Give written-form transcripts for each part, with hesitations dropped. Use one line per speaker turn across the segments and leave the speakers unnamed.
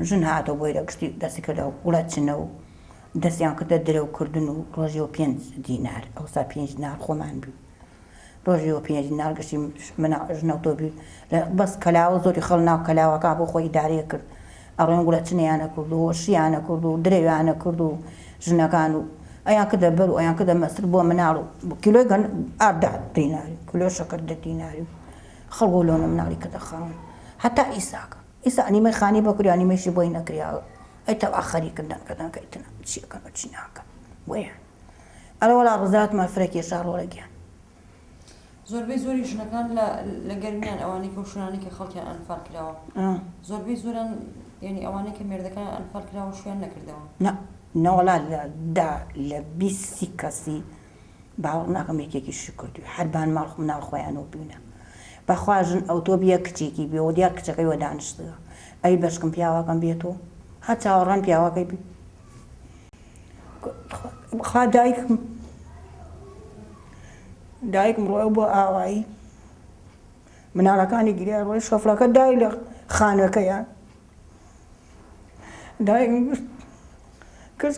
ژن هاتەوە بۆی لە گشتی دەستی کردە گوڵە چنە و دەستیان کردە درەو کردن و ڕۆژیەوە پێنج دینار ئەوسا پێنج دینار خۆمان بوو ڕۆژیەوە پێنج دینار گشتی ژنەو تۆ بی لە بەس کەلاوە زۆری خەڵ ناو کەلاوەکە بۆ خۆی ئیدارەیە کرد ئەڕۆن گوڵە چنیانە کرد و هۆشیانە کرد و درەویانە کرد و ژنەکان و ئەیان کردە بەر و ئەیان کردە مەسر بۆ مناڵ و کیلۆی گەن ئارد دە دیناری کیلۆ شەکر دە دیناری و خەڵک بۆ لۆنە مناڵی کردە خاوەن هەتا ئیساکە ئیسا نیمەی خانی بۆ کریا نیمەیشی بۆی نەکریا ئەی تەوا خەریکن دەنکە دەنکە ئیتر چی ئەکەن و چی ناکەن بۆیان ئەرێ وەڵا ڕزاتمان فرە کێشا ڕۆڵە گیان.
زۆربەی زۆری ژنەکان لە لە گەرمیان ئەوانەی کە شوێنانەی کە خەڵکیان ئەنفال کراوە زۆربەی زۆران یعنی ئەوانەی کە مێردەکانیان ئەنفال کراوە شویان نەکردەوە.
نا نەوەڵا لە دا لە 20 سی کەسی باوەڕ ناکەم یەکێکی شوی کردوی هەر بان ماڵ مناڵ خۆیانەوە بوینە بەخوا ژن ئەوتۆ بیە کچێکی بێ و دیار کچەکەی وە دانشتگە ئەی بەشکم پیاوەکەم بێتۆ هەر چاوەڕان پیاوەکەی بی خوا دایکم دایکم ڕۆی بۆ ئاوایی مناڵەکانی گریا ڕۆی شۆفڵەکە دای لە خانەکەیان دایکم کەس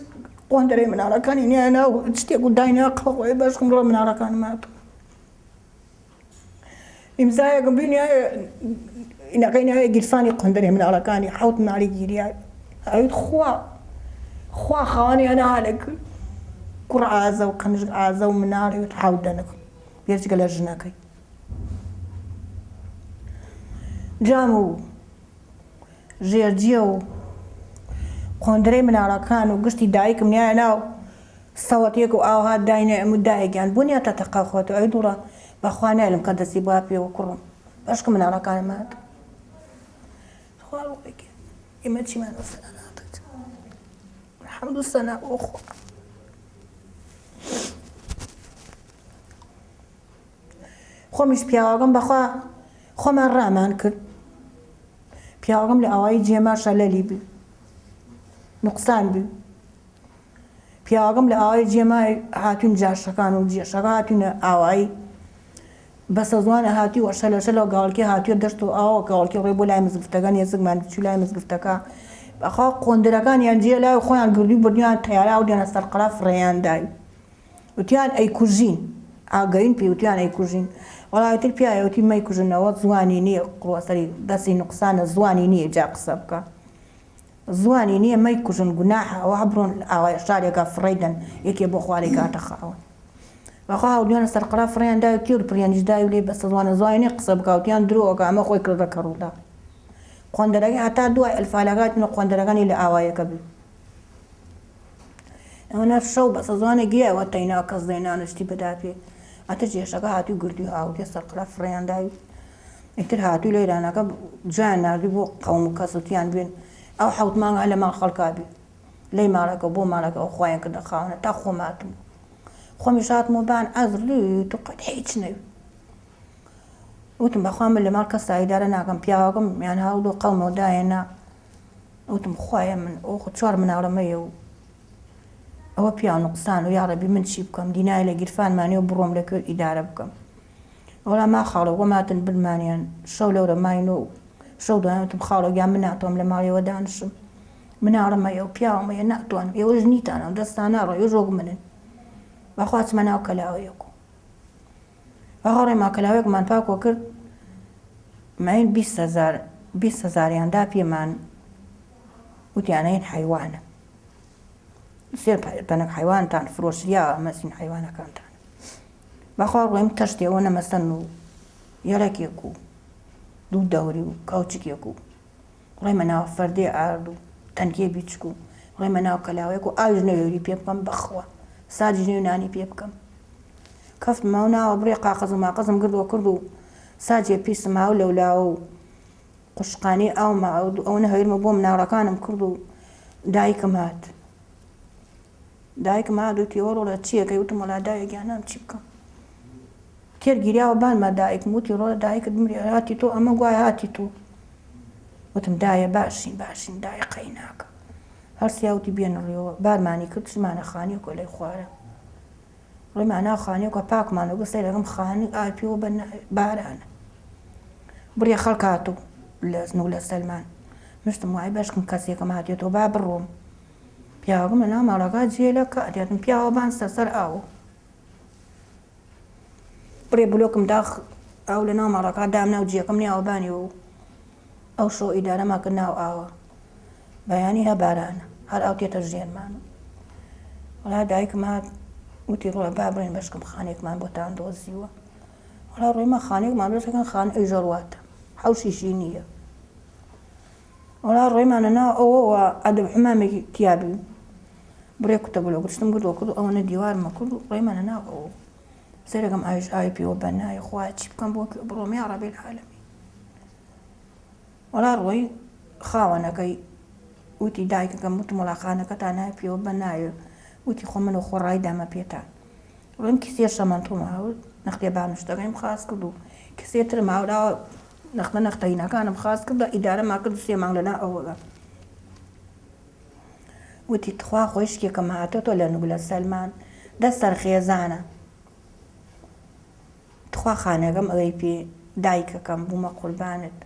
قۆندەرەی مناڵەکانی نییە ناو شتێک و داینا قەڵی بەشکم ڕۆ مناڵەکانم هاتوو ئیمزایەکم بینی ئینەکەی ناوێ گیرفانی قوندەرەی مناڵەکانی حەوت مناڵی گیریا ئەویت خوا خوا خاوەنی ئەنا لە کوڕ ئازە و قەنژ ئازە و مناڵی وت حەوت دەنک بێجگە لە ژنەکەی جام و ژێرجیە و قۆندرەی مناڵەکان و گشتی دایکم نیایە ناو سەوەتێک و ئاوها داینێ ئەم و دایە گیان بۆ نیاتە تەقە خۆتەوە ئەی دوڕە بەخوا نایلم کە دەستی بوا پێوە کوڕم بەشکم مناڵەکانم هات خوا ڕۆڵی گیان ئێمە چیمان بەسەر ناتێت حەمد و سەنا بۆ خوا خۆمیش پیاوەکەم بەخوا خۆمان ڕامان کرد پیاوەکەم لە ئاوایی جێما شەلەلی بوو نوقسان بوو پیاوەکەم لە ئاوایی جێمای هاتوین جاشەکان و جێشەکە هاتوینە ئاوایی بەسە زوانە هاتی وە شەلە شەلە گاڵکی هاتوە دەشت و ئاوە گاڵکی ڕێ بۆ لای مزگفتەکە نێزگمان چوو لای مزگفتەکە بەخوا قۆندرەکانیان جێ لای خۆیان گردوی بردیان تەیارە ئەودیانە سەر قەڵا فڕێیان دای وتیان ئەیکوژین ئاگەین پێی وتیان ئەیکوژین وەڵا ئیتر پیاوێ وتی مەیکوژنەوە زوانی نییە قوڕەسەری دەستی نوقسانە زوانی نییە جا قسە بکا زوانی نییە مەیکوژن گوناحە ئەوە بڕۆن ئاوای شارێکا فڕێی دەن یەکێ بۆ خوا لێی کاتە خاوەن بەخوا هەڵدوێنە سەرقەڵا فڕێیان دای و تێر پڕیانیش دای و لێی بەسە زوانە زوانی نییە قسە بکا وتیان درۆ ئەکا ئەمە خۆی کردە کەڕوودا قۆندەرەکەی هەتا دوای ئەلفالەکە هاتنە قۆندەرەکانی لە ئاوایەکە بوو ئەوەنە شەو بەسە زوانە گیایەوە تەینا کەس دەینانە شتی بەدا پێ ئەتر جێشەکە هاتوو گردوی هاوتێ سەرقەڵا فڕێیان داوی ئیتر هاتوو لەیرانەکە جویان ناردی بۆ قەوم و کەس وتیان بێن ئەو حەوت مانگە لە ماڵ خەڵکا بی لەی ماڵەکە بۆ ماڵەکە ئەو خوایان کردە خاوەنە تا خۆم هاتم خۆمیش هاتم و بان عەزر تو قەت هیچ نەوی وتم بەخوا من لە ماڵ کەس ئیدارە ناکەم پیاوەکەم یان هاوڵ و قەومەوە دایەنا وتم خوایە من ئۆخ چوار مناڵم هەیە و ئەوە پیاو نوقسان و یاڕەبی من چی بکەم دینای لە گیرفانمانێ و بڕۆم لە کوێ ئیدارە بکەم وەڵا ما خاڵۆ وەم هاتن برمانیان شەو لەورە ماین و شەو دوایان وتم خاڵۆ گیان من ناتوانم لە ماڵیەوە دانیشم مناڵم هەیە و پیاوم هەیە ناتوانم ئێوەش نیتانە و دەستان ناڕۆ ئێوەش وەک منن بەخوا چمە ناو کەلاوەیەک و بەخوا ڕێما کەلاوەیەکمان پاکۆ کرد ماین 20 هەزار 20 هەزاریان دا پێمان وتیان ئەین حەیوانە سێ پەنک حەیوانتان فرۆشریاوە مەسین حەیوانەکانتان بەخوا ڕۆیم تەشتێ ئەوە نەمەسەن و یەڵەکێک و دوو دەوری و کاوچکێک و ڕێمە ناو فەردێ ئارد و تەنکێ بیچک و ڕێمە ناو کەلاوەیەک و ئاویش نەوێری پێ بکەم بەخوا ساجیش نەوێ نانی پێ بکەم کەفتمەوە ناوە بڕێ قاقەز و ماقەزم گردوە کرد و ساجێ پیسم هاو لەولاوە و قوشقانی ئاوم هاو ئەوەنە هەویرمە بۆ مناڵەکانم کرد و دایکم هات دایکم هات وتی ئەوە ڕۆڵە چیەکەی وتم وەڵا دایە گیان نام چی بکەم تێر گیریاوە بانما دایکم وتی ڕۆڵە دایکت بمری هاتی تۆ ئەمە گوایە هاتی تۆ وتم دایە باشین باشین دایە قەی ناکە هەرسیا وتی بێنڕیەوە بارمانی کرد چمانە خانیەکۆ لەی خوارە ڕێمان ناو خانیەکە پاکمانەوە بە سەیرەکەم خانی ئاوی پێوە بە بارانە بڕێ خەڵک هاتوو لە و لە سەلمان. مشتم وای بەشکم کەسێکم هاتێتەوە با بڕۆم. پیاوەکەم لە ناو ماڵەکە جێ لە کاتێتم پیاوە بان سەر ئاو. بڕێ بلۆکم داخ ئاو لە ناو ماڵەکە دامنا و جێکەم نیاوە بانی و ئەو شەو ئیدارەمان کرد ناو ئاوە بەیانی هە بارانە هەر ئاو تێتە ژێرمان وەڵا دایکم هات وتی ڕۆڵە با بڕۆین بەشکم خانێکمان بۆتان دۆزیوە وەڵا ڕۆیمە خانێکمان دۆزەکەن خان ئەی ژەڕواتە حەوشیشی نییە وەڵا ڕۆیمانە ناو ئەوەوە ئەدەب حمامێکی تیابی بڕێ کوتە بلۆ گرشتم گرد کرد ئەوەنە دیوارمە کرد و ڕۆیمانە ناو ئەوە سەرەکەم ئاویش ئاوی پێوە بەنایە خوا چی بکەم بۆ کوێ بڕۆم یا ڕەبی العالمین وەڵا ڕۆی خاوەنەکەی وتی دایکەکەم وتم وەڵا خانەکەتان ناوی پێوە بە ناوێ وتی خۆ من و خۆ ڕای دامە پێتان ڕۆیم کیسێ شەمەنتۆم هاورد نەختێ بانوشتەکەیم خاس کرد و کیسێ ترم هاوراوە نەختە نەختەینەکانم خاس کرد ئیدارەمان کرد سێ مانگ لەنا ئەوەگە وتی تخوا خۆیشکێکم هاتۆتۆ لە نوگلە سەلمان دە سەرخێزانە تخوا خانەکەم ئەوەی پێ دایکەکەم بوومە قوربانت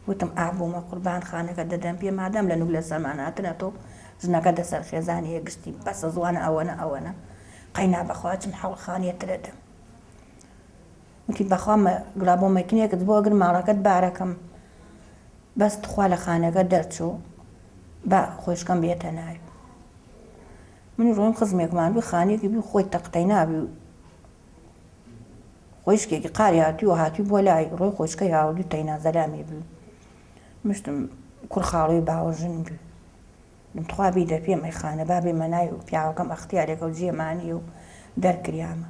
وتم ئاه بوومە قوربان خانەکە دەدەم پێ مادام لە نوگلە سەلمان هاتنە تۆ ژنەکە دە سەرخێزانەیە گشتی بەسە زوانە ئەوەنە ئەوەنە قەینا بەخوا چم حەوڵ خانیە ترەدەم وتی بەخوا گڵا بۆ مەکنێکت بۆ ئەگر ماڵەکەت بارەکەم بەس تخوا لە خانەکە دەرچۆ با خۆشکەم بێتە ناوی منی ڕۆم خزمێکمان بوو خانێکی بوو خۆی تەقتەی نابوو خۆیشکێکی قاری هاتوو و هاتوو بۆ لای ڕۆی خۆشکەی هاوردوو تەینا زەلامی بوو مشتم کوڕ خاڵۆی باوەژن بوو تخوا بیدە پێم ئەی خانە با بێمە ناوی و پیاوەکەم ئەختیارێکە و جێمانی و دەرکریامە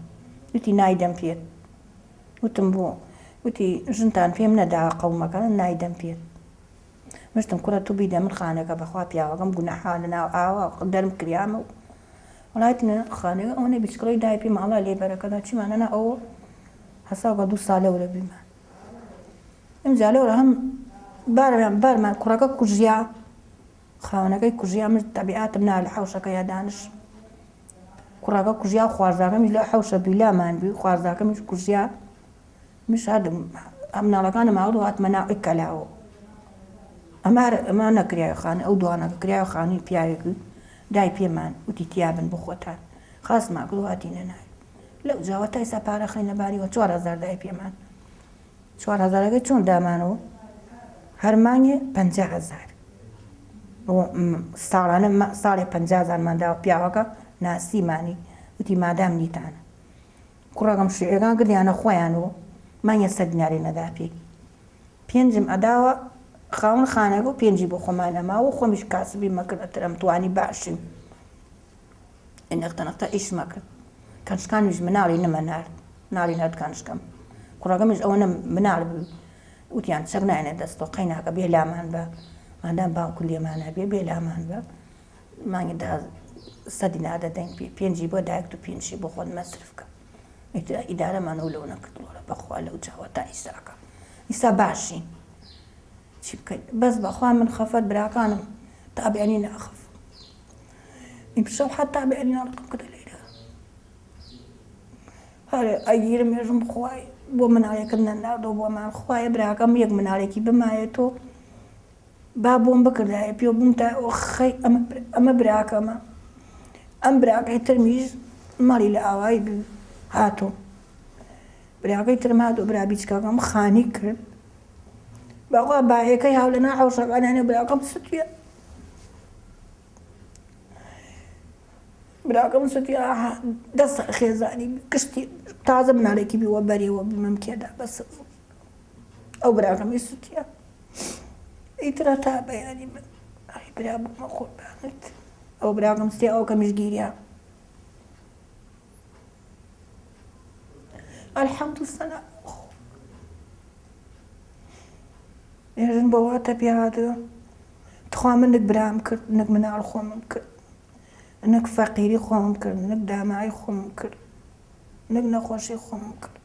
وتی نایدەم پێت وتم بۆ وتی ژنتان پێم نەداوە قەومەکە نایدەم پێت مشتم کوڕە تو بیدە من خانەکە بەخوا پیاوەکەم گوناحا لە ناو ئاوا دەرم کریامە و وڵات خانەکە ئەوەنە بیچکڵەی دای پێم ئاڵا لێ بەرەکەدا چیمانە نا ئەوە حەساو بە دوو ساڵەوە بیمان ئینجا لەورە هەم بارمان بارمان کوڕەکە کوژیا خاوەنەکەی کوژیا من تەبیعاتم نا لە حەوشەکەیا دانش کوڕەکە کوژیا و خوارزاکەمیش لە حەوشە بی لامان بی خوارزاکەمیش کوژیا مش هاتم مناڵەکانم هاورد و هاتمە ناو کەلاوە ئەمە ئەمە نەکریای خانە ئەو دوانەکە کریای خانووی پیاوێک دای پێمان وتی تیابن بۆ خۆتان خاصمان کرد و هاتینە ناوی لەو جاوە تا ئێستا پارە خەینە باریوە 4000 دای پێمان چوار هەزارەکەی چۆن دامانەوە هەر مانگێ 50 هەزار ساڵانە ساڵێ 50 هەزارمان داوە پیاوەکە ناسیمانی وتی مادام نیتانە کوڕەکەم شیعەکان کردیانە خۆیان و مانگێ سەد دیناری نەدا پێی پێنجم ئەداوە خاوەن خانەکە و پێنجی بۆ خۆمان ئەما و خۆمیش کاسبی مەکرد ئەتر ئەمتوانی باشیم نەختە نەختە ئیشمە کرد کەنشکانیش مناڵی نەمە نارد مناڵی نارد کەنشکەم کوڕەکەمیش ئەوەنە مناڵ بوو وتیان چەک نایەنە دەستەوە قەیناکە بێ لامان بە مادام باوکو لێمانە بێ بێ لامان بە مانگی دا سەدی نادەدەین پێ پێنجی بۆ دایکت و پێنجی بۆ خۆت مەسرف کە ئیتر ئیدارەمان ئەو لەو نەکردووە بەخوا لەو جاوە تا ئیساکە ئیسا باشین چی بکەین بەس بەخوا من خەفەت براکانم تابیانی ناخەف ئیمشەو حتا بێنی ناڵقم کردە لێرە هەر ئەگیرم ێژم خوای بۆ مناڵێکم نەناردەوە بۆمان خوایە براکەم یەک مناڵێکی بمایە تۆ با بۆم بکردایە پێ بووم تا خەی ئەمە براکەمە ئەم براکەی ترمیش ماڵی لە ئاوایی بوو هاتۆ براکەی ترم هاتۆ برا بیچکەکەم خانی کرد بەخوا باهێکەی هاو لە نا حەوشەکانیانە براکەم ستویە براکەم سوتی دەست خێزانی گشتی تازە مناڵێکی بیوە بەرێوە بمم کێدا بەس ئەو براکەمی سوتیە ئیترە تا بەیانی من ئەی برا بوومە قوربانت ئەو براکەم سێ ئەو کەمیش گیریا الحمد سەنا ێژن بۆ واتە پێهاتوە تخوا من نک برام کرد نک مناڵ خۆمم کرد نک فەقیری خۆمم کرد نک دامای خۆمم کرد نک نەخۆشی خۆمم کرد.